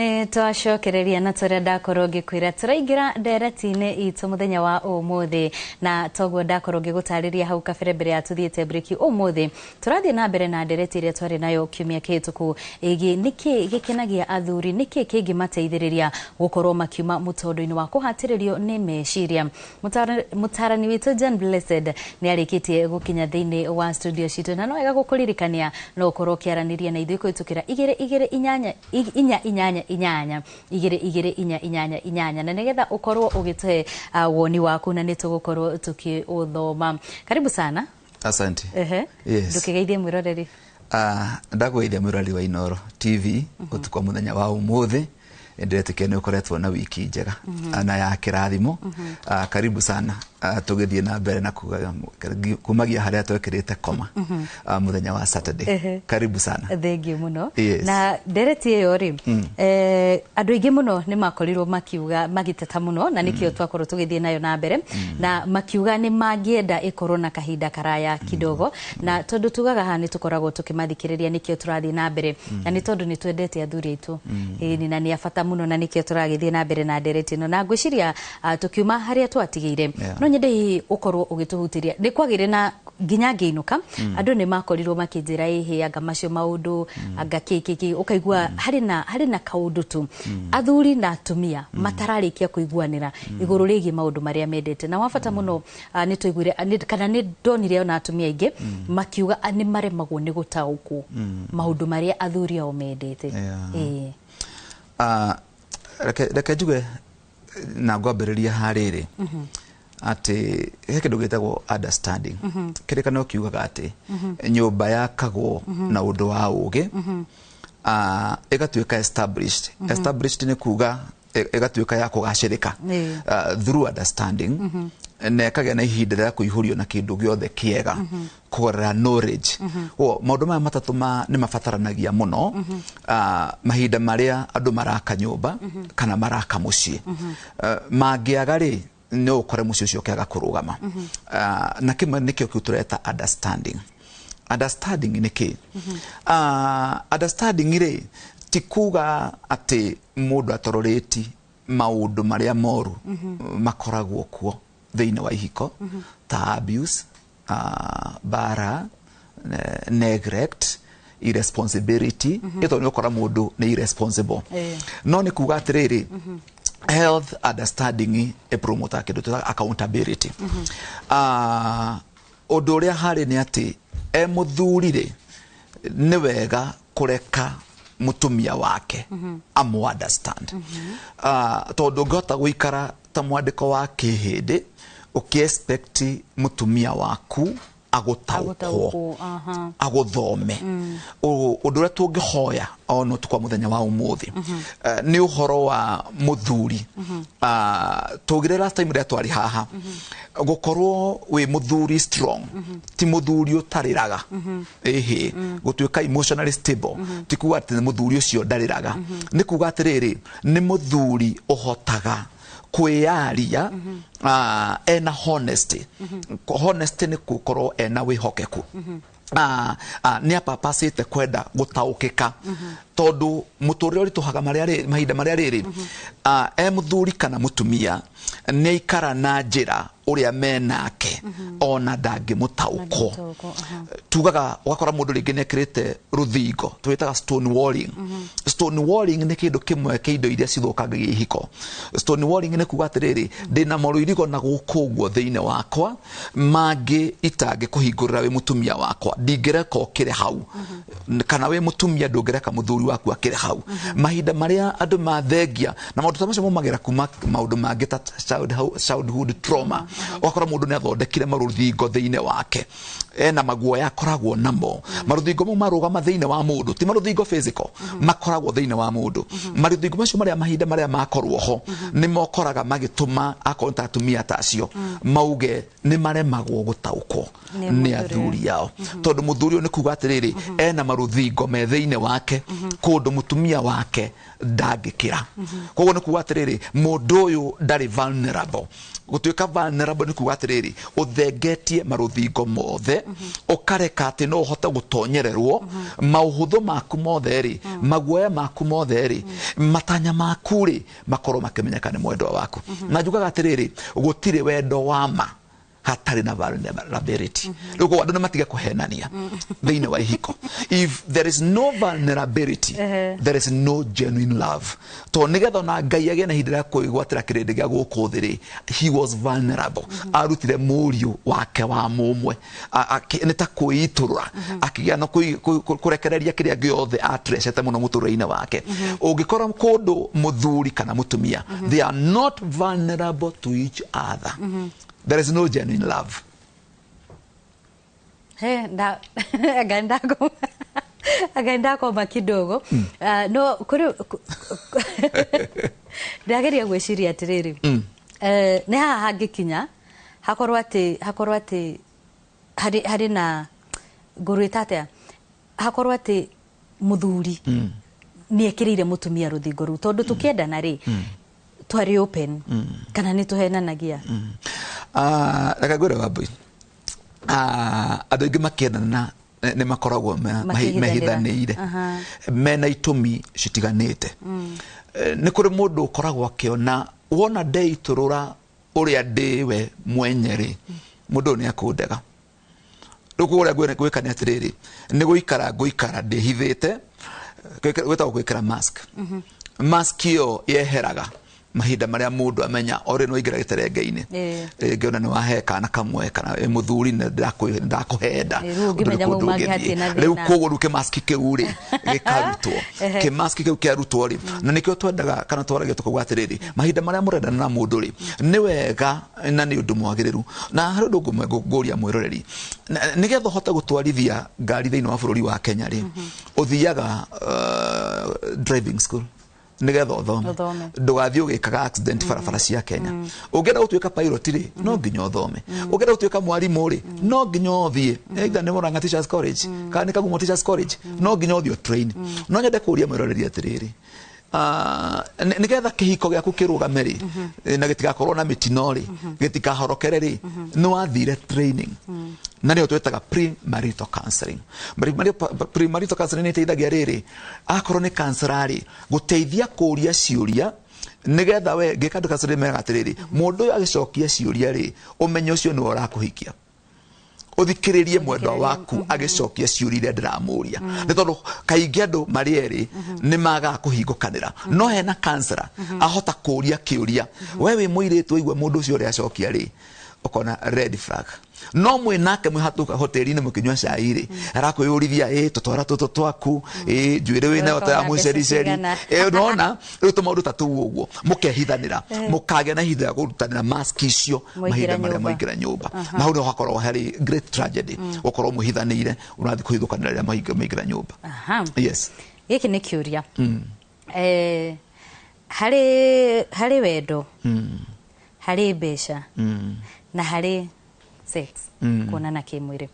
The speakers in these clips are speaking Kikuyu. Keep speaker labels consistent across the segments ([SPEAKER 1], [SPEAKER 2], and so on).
[SPEAKER 1] Nĩ twacokereria na tũrĩa ndakorwo ngĩkwĩra tũraingĩra ndereti-inĩ itũ mũthenya wa ũmũthĩ, na toguo ndakorwo ngĩgũtarĩria hau kabere mbere ya tũthiĩte breki. Ũmũthĩ tũrathiĩ na mbere na ndereti ĩrĩa twarĩ nayo kiumia kĩhĩtũku ĩgiĩ nĩkĩ gĩkenagia athuri, nĩkĩ kĩngĩmateithĩrĩria gũkorwo makiuma mũtondo-inĩ wa kũhatĩrĩrio nĩ meciria. Mũtarani witũ John Blessed nĩ arĩkĩtie gũkinya thĩinĩ wa studio citũ, na no wega gũkũririkania no ũkorwo ũkĩaranĩria na ithuĩ kũhĩtũkĩra 2 2 8 4 8 8 2 2 4 8 8, na nĩgetha ũkorwo ũgĩtũhe woni waku na nĩ tũgũkorwo tũkĩũthoma. Karibu sana.
[SPEAKER 2] Asante.
[SPEAKER 1] Ehe.
[SPEAKER 2] Yes.
[SPEAKER 1] Ndũkĩgeithie mwĩroreri.
[SPEAKER 2] Ndakũgeithia mwĩroreri wa Inoro TV ũtukũ wa mũthenya wa ũmũthĩ. Ndĩretĩkia nĩ ũkoretwo na wiki njega na ya kĩrathimo. Karibu sana. Tũgĩthiĩ na mbere na kumagia harĩa twekĩrĩte koma mũthenya wa Saturday. Karibu sana.
[SPEAKER 1] Thengiũ mũno.
[SPEAKER 2] Yes.
[SPEAKER 1] Na ndereti ĩyo rĩ, andũ aingĩ mũno nĩ makorirwo makiuga, magĩteta mũno, na nĩkĩo twakorwo tũgĩthiĩ nayo na mbere, na makiuga nĩ mangĩenda ĩkorwo na kahinda karaya kidogo, na tondũ tugaga haha nĩ tũkoragwo tũkĩmathikĩrĩria, nĩkĩo tũrathiĩ na mbere, na nĩ tondũ nĩ twendete athuri aitũ. Ĩni, na nĩ a bata mũno, na nĩkĩo tũragĩthiĩ na mbere na ndereti ĩno, na ngwĩciria tũkiuma harĩa twatigĩire, no nyende hihi ũkorwo ũgĩtũhutĩria nĩ kwagĩire na nginya ngĩinũka andũ nĩ makorirwo makĩnjĩra ĩhĩ anga macio maũndũ anga kĩ kĩ kĩ, ũkaigua harĩ na kaũndũ tu athuri na atumia matararĩkia kũiguanĩra igũrũ rĩgiĩ maũndũ marĩa mendete. Na wa bata mũno, nĩ twaiguire kana nĩ ndonire ona atumia aingĩ makiuga nĩ maremagwo nĩ gũtaũkwo maũndũ marĩa athuri ao mendete. Ĩĩ.
[SPEAKER 2] Reke njuge na ngwambĩrĩria harĩrĩ atĩ he kĩndũ gĩtagwo understanding. Kĩrĩkanĩro kiugaga atĩ nyũmba yakagwo na ũndũ wa ũgĩ, ĩgatuĩka established. Established nĩ kuga ĩgatuĩka ya kũgacĩrĩka through understanding, na ĩkagĩa na ihinda rĩa kũihũrio na kĩndũ gĩothe kĩega kũgerera knowledge. Koguo maũndũ maya matatũ nĩ mabataranagia mũno mahinda marĩa andũ maraka nyũmba kana maraka mũciĩ. Mangĩaga rĩ, no ũkore mũciĩ ũcio ũkĩaga kũrũgama. Na kĩmwe nĩkĩo kĩu tũreta understanding. Understanding nĩ kĩ? Understanding rĩ, ti kuga atĩ mũndũ atororĩti maũndũ marĩa moru makoragwo kuo thĩinĩ wa ihiko ta abuse, bara, neglect, irresponsibility. Ĩto nĩ ũkora mũndũ nĩ irresponsible. No nĩ kuga atĩrĩrĩ, health understanding ĩpromotaga kĩndũ twĩtaga accountability. Ũndũ ũrĩa harĩ nĩ atĩ e mũthuri rĩ, nĩ wega kũreka mũtumia wake amũ understand, tondũ ũngĩhota gũikara ta mwandĩko wa kĩhĩndĩ ũkĩ-expect mũtumia waku agũtaũkwo,
[SPEAKER 1] Agũtaũkwo, aha.
[SPEAKER 2] Agũthome, ũndũ ũrĩa tũngĩhoya ona ũtukũ wa mũthenya wa ũmũthĩ nĩ ũhoro wa mũthuri. Tũgire last time rĩrĩa twarĩ haha, gũkorwo wĩ mũthuri strong ti mũthuri ũtarĩraga. Ĩhĩ, gũtuĩka emotionally stable ti kuga atĩ nĩ mũthuri ũcio ndarĩraga, nĩ kuga atĩrĩrĩ, nĩ mũthuri ũhotaga kwĩyaria ena honesty. Honesty nĩ gũkorwo ena wĩhokeku. Nĩ apapacĩte kwenda gũtaũkĩka, tondũ mũtũrĩre ũritũhaga marĩa mahinda marĩa rĩrĩ e mũthuri kana mũtumia nĩ aikara na njĩra ũrĩa menake ona ndangĩmũtaũkwo.
[SPEAKER 1] Ndangĩmũtaũkwo, aha.
[SPEAKER 2] Tugaga ũgakora mũndũ rĩngĩ nĩ ekĩrĩte rũthingo twĩtaga stone walling. Stone walling nĩ kĩndũ kĩmwe kĩa indo iria cithũkangagia ihiko. Stone walling nĩ kuga atĩrĩrĩ, ndĩna marũirigo na gũkũ ũguo thĩinĩ wakwa mangĩ itangĩkũhingũrĩra wĩ mũtumia wakwa, ndingĩreka ũkĩre hau, kana wĩ mũtumia ndũngĩreka mũthuri waku akĩre hau. Mahinda marĩa andũ mathengia na maũndũ ta macio maumagĩra kuma maũndũ mangĩ ta childhood trauma. Ũgakora mũndũ nĩ athondekire marũthingo thĩinĩ wake, ena maguoya akoragwo namo. Marũthingo mau marũgama thĩinĩ wa mũndũ, ti marũthingo physical, makoragwo thĩinĩ wa mũndũ. Marũthingo macio marĩa mahinda marĩa makorwo ho nĩ mokoraga magĩtũma akorwo ta atumia ta acio mauge nĩ maremagwo gũtaũkwo
[SPEAKER 1] nĩ
[SPEAKER 2] nĩ
[SPEAKER 1] mũthuri.
[SPEAKER 2] Athuri ao, tondũ mũthuri ũyũ nĩ kuga atĩrĩrĩ, ena marũthingo me thĩinĩ wake kũndũ mũtumia wake ndangĩkĩra. Koguo nĩ kuga atĩrĩrĩ, mũndũ ũyũ ndarĩ vulnerable. Gũtuĩka vulnerable. Vulnerable nĩ kuga atĩrĩrĩ, ũthengetie marũthingo mothe, ũkareka atĩ no ũhote gũtonyererwo maũhũthũ maku mothe rĩ, maguoya maku mothe rĩ, matanya maku rĩ, makorwo makĩmenyeka nĩ mwendwa waku. Na njugaga atĩrĩrĩ, gũtirĩ wendo wa ma hatarĩ na vulnerability. Rĩu koguo andũ nĩ matige kũhenania thĩinĩ wa ihiko. If there is no vulnerability, there is no genuine love, tondũ nĩgetha ona Ngai agĩe na ihinda rĩa kwĩgwatĩra kĩrĩndĩ gĩa gũkũ thĩ rĩ, he was vulnerable. Arutire mũriũ wake wa mũmwe. Nĩ ta kwĩitũrũra, akĩgĩa na kũrekereria kĩrĩa gĩothe atrecete mũno mũtũrĩre-inĩ wake. Ũngĩkora kũndũ mũthuri kana mũtumia, they are not vulnerable to each other, there is no genuine love.
[SPEAKER 1] He nda akaenda koma kidogo. No kuri ndageria gwiciria atiriri, nĩ haha hangĩkinya hakorwo atĩ harĩ na ngũrwĩta atĩa, hakorwo atĩ mũthuri nĩ ekĩrĩire mũtumia rũthingo rũu, tondũ tũkĩendana rĩ, twarĩ open, kana nĩ tũhenanagia?
[SPEAKER 2] Ah, reke ngwĩre, Wambui, andũ aingĩ makĩendana nĩ makoragwo
[SPEAKER 1] Makĩhithanĩra.
[SPEAKER 2] Mehithanĩire mena itũmi citiganĩte. Nĩ kũrĩ mũndũ ũkoragwo akĩona wona ndeitũrũra ũrĩa ndĩwe mwenye rĩ, mũndũ ũyũ nĩ akũndega. Rĩu koguo ũrĩa gwĩka nĩ atĩrĩrĩ, nĩ gũikara ngũikara ndĩhithĩte, gwĩtagwo gwĩkĩra mask. Mask ĩyo yeheraga mahinda marĩa mũndũ amenya orĩ nĩ waingĩra gĩterenge-inĩ, rĩngĩ ona nĩ wahe kana kamwe kana ĩ mũthuri nĩ ndakũhenda.
[SPEAKER 1] Rĩu ũngĩmenya
[SPEAKER 2] ũndũ
[SPEAKER 1] mau
[SPEAKER 2] kũndũ
[SPEAKER 1] mangĩ
[SPEAKER 2] ũngĩthiĩ.
[SPEAKER 1] hatirĩ na
[SPEAKER 2] Rĩu
[SPEAKER 1] thĩna.
[SPEAKER 2] koguo rĩu kĩmaski kĩu rĩ gĩkarutwo, kĩmaski kĩu kĩarutwo rĩ, na nĩkĩo twendaga kana twaragia tũkauga atĩrĩrĩ, mahinda marĩa mũrendana na mũndũ rĩ, nĩ wega na nĩ ũndũ mwagĩrĩru. Na harĩ ũndũ ũmwe ngũria mwĩroreri, nĩgetha ũhote gũtwarithia ngari thĩinĩ wa bũrũri wa Kenya rĩ, ũthiaga driving school nĩgetha ũthome.
[SPEAKER 1] Ũthome.
[SPEAKER 2] Ndũgathiĩ ũgĩkaga accident barabara cia Kenya. Ũngĩenda gũtuĩka pilot rĩ, no nginya ũthome. Ũngĩenda gũtuĩka mwarimũ rĩ, no nginya ũthiĩ either nĩ Murang'a Teachers College kana nĩ Kagumo Teachers College, no nginya ũthiĩ train. No nyende kũria mwĩroreri atĩrĩrĩ, nĩgetha kĩhiko gĩaku kĩrũgame rĩ, na gĩtigakorwo na mĩtino rĩ, gĩtikahorokere rĩ, nĩ wathire training, na nĩyo twĩtaga pre-marital counseling. Pre-marital counseling nĩ ĩteithagia rĩrĩ, akorwo nĩ counselor rĩ, gũteithia kũria ciũria, nĩgetha we ngĩka andũ counseling meraga atĩrĩrĩ, mũndũ ũyũ agĩcokia ciũria rĩ, ũmenye ũcio nĩwe ũrakũhikia. Ũthikĩrĩrie mwendwa waku agĩcokia ciũria iria ndĩramũria, nĩ tondũ kaingĩ andũ marĩ erĩ nĩ magaga kũhingũkanĩra, no hena counselor ahota kũria kĩũria, we wĩ mũirĩtu waigua mũndũ ũcio ũrĩa acokia rĩ, ũkona red flag. No mwĩ nake mwĩ hatu hoteli-inĩ mũkĩnyua cai rĩ, arakwĩyũrithia, ĩ tũtwara tũtũ twaku, ĩ njuĩrĩ wĩnayo ta ya
[SPEAKER 1] Ũkona mbeca
[SPEAKER 2] mũcericeri.
[SPEAKER 1] cigana.
[SPEAKER 2] Ĩ nona rĩu tũmaũndũ ta tũu ũguo mũkehithanĩra, mũkagĩa na ihinda rĩa kũrutanĩra mask icio
[SPEAKER 1] Mwaingĩra
[SPEAKER 2] mahinda marĩa
[SPEAKER 1] nyũmba.
[SPEAKER 2] mwaingĩra nyũmba. Na hau nĩho hakoragwo harĩ great tragedy, gũkorwo mũhithanĩire, ũrathiĩ kũhithũkanĩra rĩrĩa maingĩra nyũmba. Yes.
[SPEAKER 1] Gĩkĩ nĩ kĩũria. Harĩ wendo, harĩ mbeca, na harĩ sex, kuonana kĩmwĩrĩ,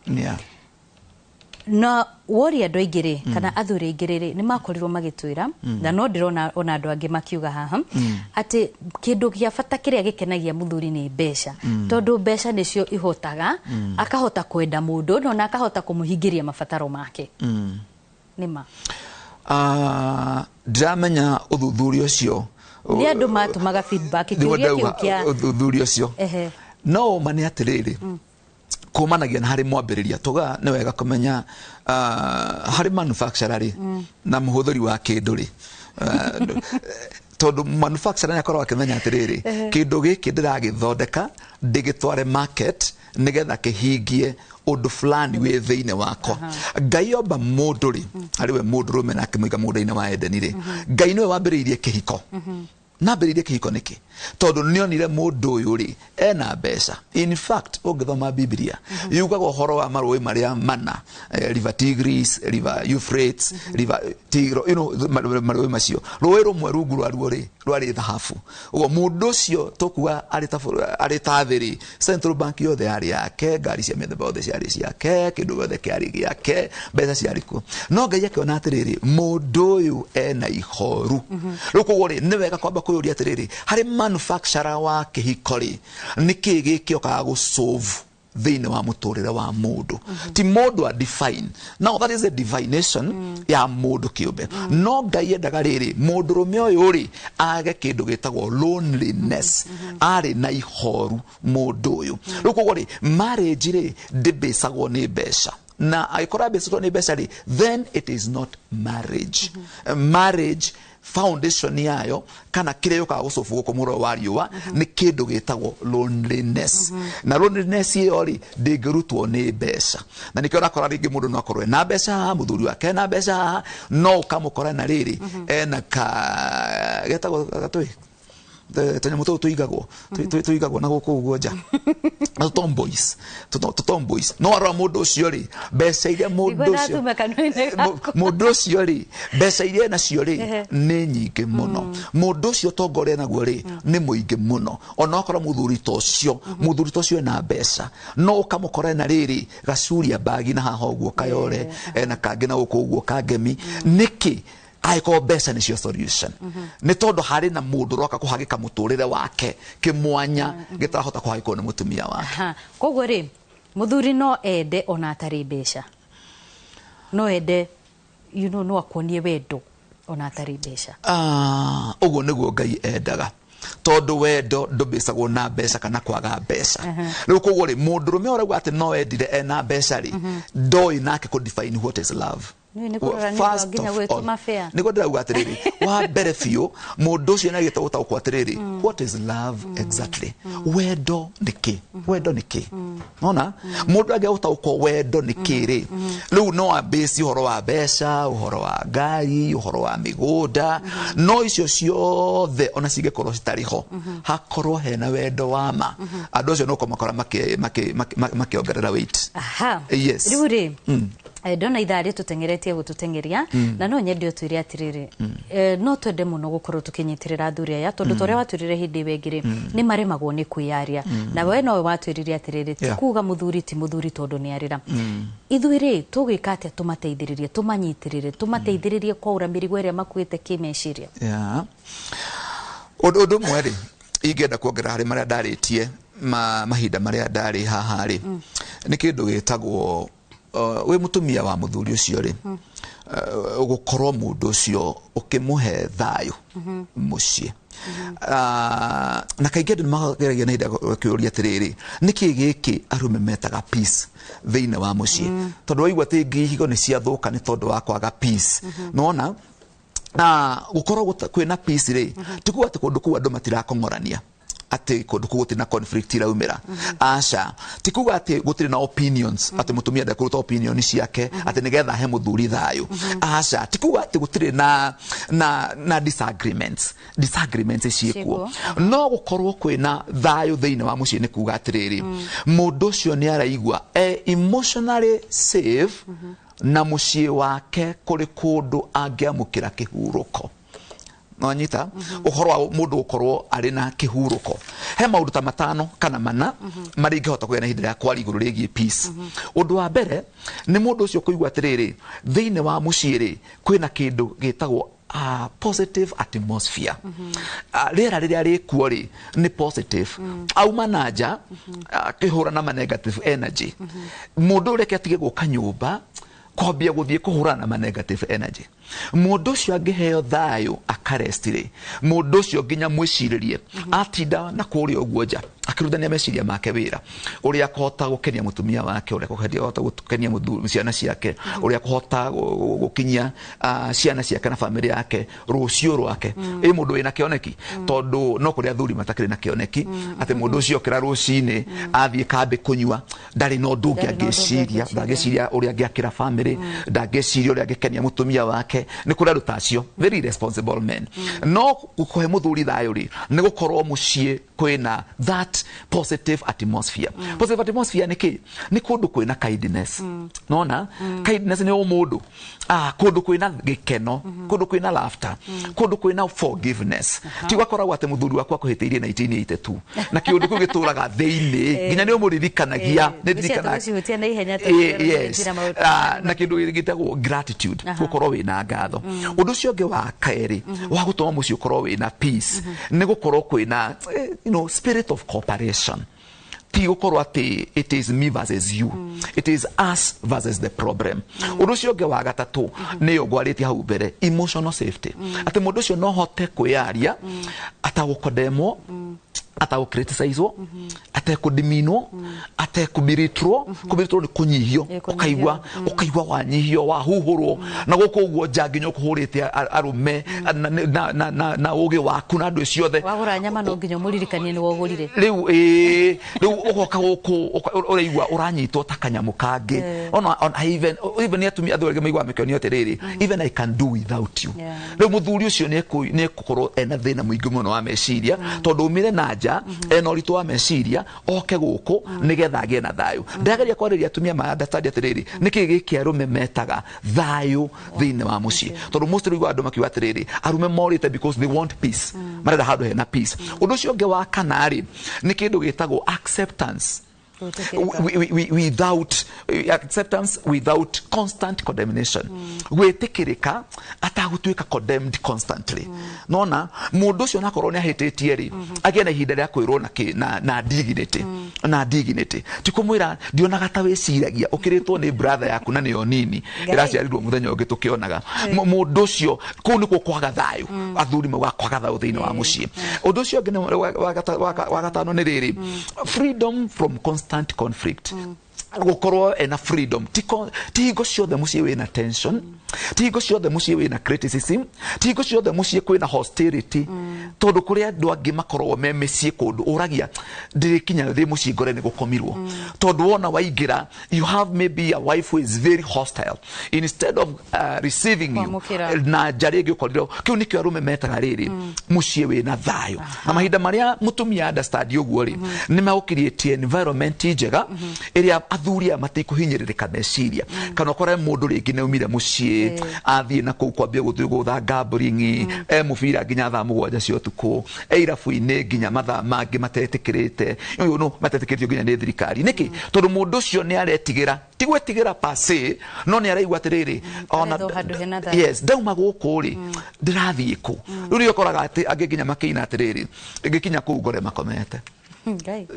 [SPEAKER 1] na woria andũ aingĩ rĩ, kana athuri aingĩ rĩ, nĩ makorirwo magĩtwĩra, na no ndĩrona ona andũ angĩ makiuga haha atĩ kĩndũ gĩa bata kĩrĩa gĩkenagia mũthuri nĩ mbeca, tondũ mbeca nĩcio ihotaga akahota kwenda mũndũ na ona akahota kũmũhingĩria mabataro make. Nĩ ma?
[SPEAKER 2] Ah, ndiramenya ũthuthuria ũcio.
[SPEAKER 1] Nĩ andũ matũmaga feedback.
[SPEAKER 2] Nĩguo
[SPEAKER 1] Kĩũria kĩu
[SPEAKER 2] ndauga
[SPEAKER 1] kĩa
[SPEAKER 2] ũthuthuria ũcio. No ũma nĩ atĩrĩrĩ, kumanagia na harĩ mwambĩrĩria tuga nĩ wega kũmenya, harĩ manufacturer rĩ na mũhũthĩri wa kĩndũ rĩ, tondũ manufacturer nĩ akoragwo akĩmenya atĩrĩrĩ, kĩndũ gĩkĩ ndĩragĩthondeka ndĩgĩtware market nĩgetha kĩhingie ũndũ fulani wĩ thĩinĩ wakwa. Ngai omba mũndũ rĩ, harĩ we mũndũ rũme na akĩmũiga mũgũnda-inĩ wa Edeni rĩ, Ngai nĩwe wambĩrĩirie kĩhiko. Nambĩrĩirie kĩhiko nĩkĩ? Tondũ nĩonire mũndũ ũyũ rĩ ena mbeca. In fact, ũngĩthoma Biblia yugaga ũhoro wa marũĩ marĩa mana, River Tigris, River Euphrates, River Tigro, marũĩ macio, rũĩ rũmwe rungu rwaruo rĩ Rwarĩ thahabu. Ũguo mũndũ ũcio tũkuga arĩ ta arĩ ta thĩ rĩ, Central Bank yothe yarĩ yake, ngari cia mĩthemba yothe ciarĩ ciake, kĩndũ gĩothe kĩarĩ gĩake, mbeca ciarĩ kuo. No Ngai akĩona atĩrĩrĩ, mũndũ ũyũ ena ihoru. Rĩu koguo rĩ, nĩ wega kwamba kwĩyũria atĩrĩrĩ, harĩ manufacturer wa kĩhiko rĩ, nĩkĩ gĩkĩokaga gũsolve thĩinĩ wa mũtũrĩre wa mũndũ? Ti mũndũ a define. Now that is a divination ya mũndũ kĩũmbe. No Ngai endaga rĩrĩ, mũndũrũme ũyũ rĩ, age kĩndũ gĩtagwo loneliness. Arĩ na ihoru mũndũ ũyũ. Rĩu koguo rĩ, marriage rĩ, ndĩbĩcagwo nĩ mbeca, na angĩkorwo yambĩcĩtwo nĩ mbeca rĩ, then it is not marriage. Marriage foundation yayo kana kĩrĩa yũkaga gũcobu gũkũ mũhuro wa riũa nĩ kĩndũ gĩtagwo loneliness. Na loneliness ĩyo rĩ, ndĩngĩrutwo nĩ mbeca. Na nĩkĩo ũrakora rĩngĩ mũndũ no akorwo ena mbeca haha, mũthuri wake ena mbeca haha, no ũkamũkora na rĩrĩ ena ka getagwo gatũĩ tũnyamũ tũu tũigagwo tũigagwo na gũkũ ũguo nja, na tũtomboys tũtomboys. No warora mũndũ ũcio rĩ, mbeca iria mũndũ
[SPEAKER 1] Niguo
[SPEAKER 2] ũcio
[SPEAKER 1] ndatuma kanua-inĩ gakwa.
[SPEAKER 2] Mũndũ ũcio rĩ, mbeca iria enacio rĩ, nĩ nyingĩ mũno. Mũndũ ũcio ũtonga ũrĩa enaguo rĩ, nĩ mũingĩ mũno. Ona okorwo mũthuri ta ũcio, mũthuri ta ũcio ena mbeca, no ũkamũkora ena rĩrĩ gacuria bagi na haha ũguo kayore, ena kangĩ na gũkũ ũguo kangemi. Nĩkĩ angĩkorwo mbeca nĩcio solution? Nĩ tondũ harĩ na mũndũ ũroka kũhagĩka mũtũrĩre wake kĩmwanya gĩtarahota kũhagĩkwo nĩ mũtumia wake.
[SPEAKER 1] Aha. Koguo rĩ, mũthuri no ende ona atarĩ mbeca, no ende no akuonie wendo ona atarĩ mbeca.
[SPEAKER 2] Ah, ũguo nĩguo Ngai endaga, tondũ wendo ndũmbĩcagwo na mbeca kana kwaga mbeca. Rĩu koguo rĩ, mũndũrũme ũrauga atĩ no endire ena mbeca rĩ, ndoĩ nake kũ define what is love.
[SPEAKER 1] Nĩ nĩ kũrora nĩ
[SPEAKER 2] First
[SPEAKER 1] nginya
[SPEAKER 2] of all,
[SPEAKER 1] gwĩtũma fair.
[SPEAKER 2] Nĩguo ndĩrauga atĩrĩrĩ, wa mbere biũ mũndũ ũcio nĩagĩte gũtaũkwo atĩrĩrĩ, what is love exactly? Wendo nĩ kĩ? Wendo nĩ kĩ? Nona mũndũ angĩaga gũtaũkwo wendo nĩ kĩ rĩ, rĩu no ambĩci ũhoro wa mbeca, ũhoro wa ngari, ũhoro wa mĩgũnda. No icio ciothe ona cingĩkorwo citarĩ ho, hakorwo hena wendo wa ma, andũ acio no kũmakora makĩongerera weight.
[SPEAKER 1] Aha.
[SPEAKER 2] Yes.
[SPEAKER 1] Rĩu rĩ, ndona ithaa rĩtũteng'eretie gũtũteng'eria, na no nyende ũtwĩre atĩrĩrĩ, no twende mũno gũkorwo tũkĩnyitĩrĩra athuri aya, tondũ ta ũrĩa watwĩrire hĩndĩ ĩyo ĩngĩ rĩ, nĩ maremagwo nĩ kwĩyaria. Na we nowe watwĩrire atĩrĩrĩ, ti kuga mũthuri ti mũthuri tondũ nĩ arĩra. Ithuĩ rĩ, tũgwĩka atĩa tũmateithĩrĩrie, tũmanyitĩrĩre, tũmateithĩrĩrie kwaũra mĩrigo ĩrĩa makuĩte kĩmeciria?
[SPEAKER 2] Yeah. Ũndũ ũmwe rĩ ingĩenda kuongerera harĩ marĩa ndarĩtie mahinda marĩa ndarĩ haha rĩ, nĩ kĩndũ gĩtagwo wĩ mũtumia wa mũthuri ũcio rĩ, gũkorwo mũndũ ũcio ũkĩmũhe thayũ mũciĩ. Na kaingĩ andũ nĩmageragia na ihinda kĩũria atĩrĩrĩ, nĩkĩ gĩkĩ arũme metaga peace thĩinĩ wa mũciĩ? Tondũ waigua atĩ ihiko nĩ ciathũka nĩ tondũ wa kwaga peace. Nona na gũkorwo kwĩna peace rĩ, ti kuga atĩ kũndũ kũu andũ matirakong'orania, atĩ kũndũ kũu gũtirĩ na conflict iraumĩra. Aca, ti kuga atĩ gũtirĩ na opinions, atĩ mũtumia ndekũruta opinion ciake atĩ nĩgetha ahe mũthuri thayũ. Aca, ti kuga atĩ gũtirĩ na disagreements ciĩkuo.
[SPEAKER 1] Ciĩkuo.
[SPEAKER 2] No gũkorwo kwĩna thayũ thĩinĩ wa mũciĩ nĩ kuga atĩrĩrĩ, mũndũ ũcio nĩ araigua e emotionally safe na mũciĩ wake kũrĩ kũndũ angĩamũkĩra kĩhurũko. Nonyita ũhoro wa mũndũ gũkorwo arĩ na kĩhurũko, he maũndũ ta matano kana mana marĩa ingĩhota kũgĩa na ihinda rĩa kwaria igũrũ rĩgiĩ peace. Ũndũ wa mbere nĩ mũndũ ũcio kũigua atĩrĩrĩ, thĩinĩ wa mũciĩ rĩ, kwĩna kĩndũ gĩtagwo positive atmosphere. Rĩera rĩrĩa rĩkuo rĩ, nĩ positive. Auma na nja akĩhũra na ma negative energy, mũndũ ũrĩa atige gũka nyũmba kwambia gũthiĩ kũhũrana na ma negative energy. Mũndũ ũcio angĩheo thayũ akarest rĩ, mũndũ ũcio nginya mwĩcirĩrie atinda na kũrĩa ũguo nja akĩrutania meciria make wĩra ũrĩa akũhota gũkenia mũtumia wake, ũrĩa akũhota gũkenia ciana ciake, ũrĩa akũhota gũkinyia ciana ciake na bamĩrĩ yake rũciũ rwake. Ĩ mũndũ wĩna kĩoneki, tondũ no kũrĩ athuri matakĩrĩ na kĩoneki, atĩ mũndũ ũcio okĩra rũcinĩ athiĩ kambĩ kũnyua, ndarĩ na ũndũ ũngĩ
[SPEAKER 1] Ndarĩ na ũndũ ũngĩ
[SPEAKER 2] angĩciria.
[SPEAKER 1] Angĩciria.
[SPEAKER 2] Ndangĩciria ũrĩa angĩakĩra bamĩrĩ, ndangĩciria ũrĩa angĩkenia mũtumia wake. wake. Nĩ kũrĩ andũ ta acio, very irresponsible men. No kũhe mũthuri thayũ rĩ, nĩ gũkorwo mũciĩ kwĩna that positive atmosphere. Positive atmosphere nĩ kĩ? Nĩ kũndũ kwĩna kindness. Nona kindness nĩ ũmũndũ, kũndũ kwĩna gĩkeno, kũndũ kwĩna laughter, kũndũ kwĩna forgiveness. Ti gwakoragwo atĩ mũthuri waku akũhĩtĩirie 1982 na kĩũndũ kĩu gĩtũraga thĩinĩ nginya nĩ ũmũririkanagia. Nĩ ndirikanaga.
[SPEAKER 1] Tũgũcihutia na ihenya tondũ
[SPEAKER 2] Yes.
[SPEAKER 1] njĩra maũndũ.
[SPEAKER 2] Na kĩndũ gĩtagwo gratitude, gũkorwo wĩna ngatho. Ũndũ ũcio ũngĩ wa kerĩ wa gũtũma mũciĩ ũkorwo wĩna peace nĩ gũkorwo kwĩna spirit of cooperation. Ti gũkorwo atĩ it is me versus you, it is us versus the problem. Ũndũ ũcio ũngĩ wa gatatũ nĩyo ngwarĩtie hau mbere, emotional safety, atĩ mũndũ ũcio no hote kwĩyaria atagũkondemwo, atagũcriticizwo, atekũdiminwo, atekũbiritwo. Kũbiritwo nĩ kũnyihio.
[SPEAKER 1] Ĩ, kũnyihio.
[SPEAKER 2] Ũkaigua wanyihio, wahuhũrwo na gũkũ ũguo nja nginya ũkũhũrĩte arũme na ũgĩ waku na andũ ciothe.
[SPEAKER 1] Wagũra nyama no nginya ũmũririkanie nĩ wogũrire.
[SPEAKER 2] Rĩu ĩĩ, rĩu ũgoka gũkũ ũraigua ũranyitwo ta kanyamũ kangĩ. Ona even nĩ atumia athuri angĩ maiguaga makĩonio atĩrĩrĩ, "Even I can do without you." Rĩu mũthuri ũcio nĩ ekũkorwo ena thĩna mũingĩ mũno wa meciria, tondũ umire na nja ena ũritũ wa meciria, oke gũkũ nĩgetha agĩe na thayũ. Ndĩrageria kwarĩria atumia ma understand atĩrĩrĩ, nĩkĩ gĩkĩ arũme metaga thayũ thĩinĩ wa mũciĩ, tondũ most rĩu andũ makiuga atĩrĩrĩ, arũme morĩte because they want peace, marenda handũ hena peace. Ũndũ ũcio ũngĩ wa kana rĩ, nĩ kĩndũ gĩtagwo acceptance.
[SPEAKER 1] Gwĩtĩkĩrĩka.
[SPEAKER 2] Without acceptance, without constant condemnation, gwĩtĩkĩrĩka atagũtuĩka condemned constantly. Nona mũndũ ũcio nakorwo nĩ ahĩtĩtie rĩ, agĩe na ihinda rĩa kwĩrwo na na dignity, na dignity, ti kũmwĩra ndionaga ta wĩciragia ũkĩrĩtwo nĩ brother yaku na nĩyo nini ĩraciarirwo mũthenya ũngĩ tũkĩonaga. Mũndũ ũcio kũu nĩkuo kwaga thayũ, athuri maugaga kwaga thayũ thĩinĩ wa mũciĩ. Ũndũ ũcio ũngĩ nĩ wa gatano nĩ rĩrĩ, freedom from constant conflict. Gũkorwo ena freedom, ti hingo ciothe mũciĩ wĩna tension, ti hingo ciothe mũciĩ wĩna criticism, ti hingo ciothe mũciĩ kwĩna hostility, tondũ kũrĩ andũ angĩ makoragwo me mĩciĩ kũndũ ũragia ndĩrĩkinya thĩ mũciĩ ngore nĩ gũkomirwo, tondũ wona waingĩra you have maybe a wife who is very hostile instead of receiving you
[SPEAKER 1] Kwamũkĩra.
[SPEAKER 2] Na nja rĩngĩ ũkorire kĩu nĩkĩo arũme metaga rĩrĩ, mũciĩ wĩna thayũ. Na mahinda marĩa mũtumia understand ũguo rĩ, nĩ megũcreate environment njega ĩrĩa athuri aya matikũhinyĩrĩrĩka meciria, kana ũkore mũndũ rĩngĩ nĩ aumire mũciĩ, athiĩ na kũu kwambia gũthiĩ gũtha gambling, e mũbira nginya thaa 7 cia ũtukũ, e irabu-inĩ nginya mathaa mangĩ matetĩkĩrĩte, ũyũ no matetĩkĩrĩtio nginya nĩ thirikari. Nĩkĩ? Tondũ mũndũ ũcio nĩ aretigĩra, ti gwĩtigĩra per se, no nĩ araigua atĩrĩrĩ, ona
[SPEAKER 1] Arethwo handũ hena thayũ.
[SPEAKER 2] Yes, ndauma gũkũ rĩ, ndĩrathiĩ kũ? Rĩu nĩ ũkoraga atĩ angĩ nginya makĩina atĩrĩrĩ, ngĩkinya kũu ngore makomete.
[SPEAKER 1] Ngai.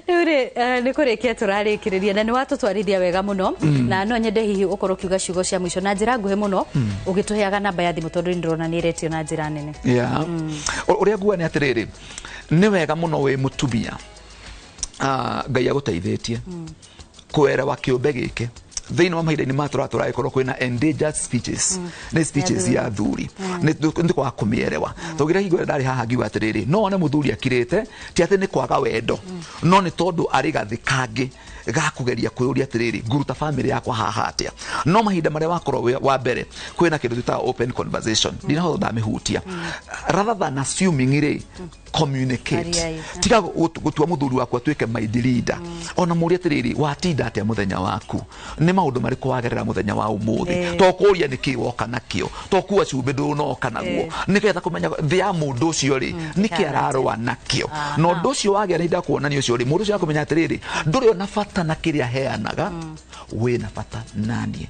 [SPEAKER 1] Rĩu rĩ, nĩ kũrĩkia tũrarĩkĩrĩria na nĩ watũtwarithia wega mũno, na no nyende hihi ũkorwo ũkiuga ciugo cia mũico na njĩra nguhĩ mũno, ũgĩtũheaga namba ya thimũ, tondũ nĩ ndĩrona nĩ ĩretio na njĩra nene.
[SPEAKER 2] Yeah. Ũrĩa nguga nĩ atĩrĩrĩ, nĩ wega mũno wĩ mũtumia, Ngai agũteithĩtie kwerewa kĩũmbe gĩkĩ thĩinĩ wa mahinda-inĩ maya tũratũra, kwĩna endangered species, nĩ species ya athuri, nĩ kwaga kũmĩerewa. Tũgĩra hingo ĩrĩa ndarĩ haha ngiuga atĩrĩrĩ, no wone mũthuri akirĩte, ti atĩ nĩ kwaga wendo, no nĩ tondũ arĩ gathĩ kangĩ ga kũgeria kwĩyũria atĩrĩrĩ, nguruta famĩlĩ yakwa haha atĩa? No mahinda marĩa wakorwo wa mbere kwĩna kĩndũ twĩtaga open conversation, ndinahota ndamĩhutia, rather than assuming rĩ, communicate.
[SPEAKER 1] Ariai.
[SPEAKER 2] Tiga gũtua mũthuri waku atuĩke mind leader. Ona mũrie atĩrĩrĩ, watinda atĩa mũthenya waku? Nĩ maũndũ marĩkũ wagerera mũthenya wa ũmũthĩ? To kũria nĩkĩ woka nakĩo, to kuua cumbĩ ndũnoka naguo, nĩgetha kũmenya thĩ ya mũndũ ũcio rĩ, nĩkĩ
[SPEAKER 1] ĩhana atĩa?
[SPEAKER 2] Ararũa nakĩo. Na ũndũ ũcio wagĩa na ihinda kuonania ũcio rĩ, mũndũ ũcio akũmenya atĩrĩrĩ, ndũrĩ ona bata na kĩrĩa heanaga, wĩna bata naniĩ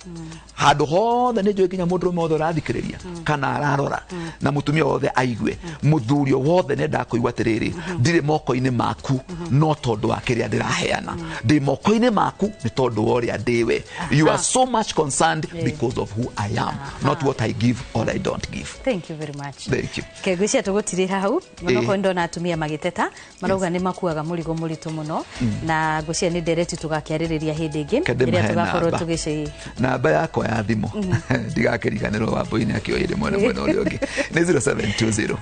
[SPEAKER 2] handũ hothe. Nĩ njũĩ nginya mũndũrũme wothe ũrathikĩrĩria kana ararora, na mũtumia wothe aigue, mũthuri o wothe nĩ kũigua atĩrĩrĩ, ndirĩ moko-inĩ maku no tondũ wa kĩrĩa ndĩraheana, ndĩ moko-inĩ maku nĩ tondũ wa ũrĩa ndĩwe. You are so much concerned because of who I am, not what I give or I don't give.
[SPEAKER 1] Thank you very much.
[SPEAKER 2] Thank you.
[SPEAKER 1] Ngwĩciria tũgũtirĩra hau mũno. Korwo ndona atumia magĩteta marauga nĩ makuaga mũrigo mũritũ mũno, na ngwĩciria nĩ ndereti tũgakĩarĩrĩria hĩndĩ ĩngĩ
[SPEAKER 2] Kende
[SPEAKER 1] ĩrĩa
[SPEAKER 2] mahe
[SPEAKER 1] tũgakorwo
[SPEAKER 2] namba.
[SPEAKER 1] tũgĩcĩ
[SPEAKER 2] Namba yakwa ya thimũ, ndigakĩriganĩrwo, wambui-inĩ akĩoire mwena mwena ũrĩa ũngĩ, nĩ 0720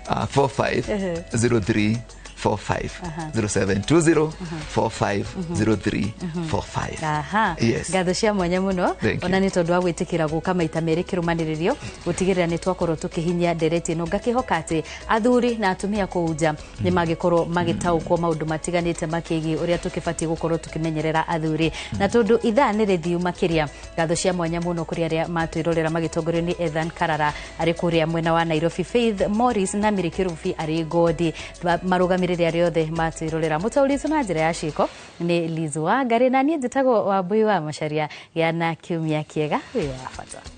[SPEAKER 2] 45 03 45. 0720 45 03 45.
[SPEAKER 1] Aha.
[SPEAKER 2] Yes.
[SPEAKER 1] Ngatho cia mwanya muno.
[SPEAKER 2] Thank you.
[SPEAKER 1] Ona nĩ tondũ wa gwĩtĩkĩra gũka maita merĩ kĩrũmanĩrĩrio gũtigĩrĩra nĩ twakorwo tũkĩhinyia ndereti ĩno. Ngakĩhoka atĩ athuri na atumia kũu nja nĩ magĩkorwo magĩtaũkwo maũndũ matiganĩte makĩgiĩ ũrĩa tũkĩbatiĩ gũkorwo tũkĩmenyerera athuri. Na tondũ ithaa nĩ rĩthiu makĩria, ngatho cia mwanya mũno kũrĩ arĩa matwĩrorera magĩtongorio nĩ Ethan Karara arĩ kũrĩa mwena wa Nairobi, Faith Morris na Mary Kĩrubi arĩ Ngodi, marũgamĩrĩri arĩa othe matwĩrorera. Mũtaũri witũ na njĩra ya ciĩko nĩ Liz Wangari, na niĩ njĩtagwo Wambui wa Macharia. Gĩa na kiumia kĩega, wĩ wa bata.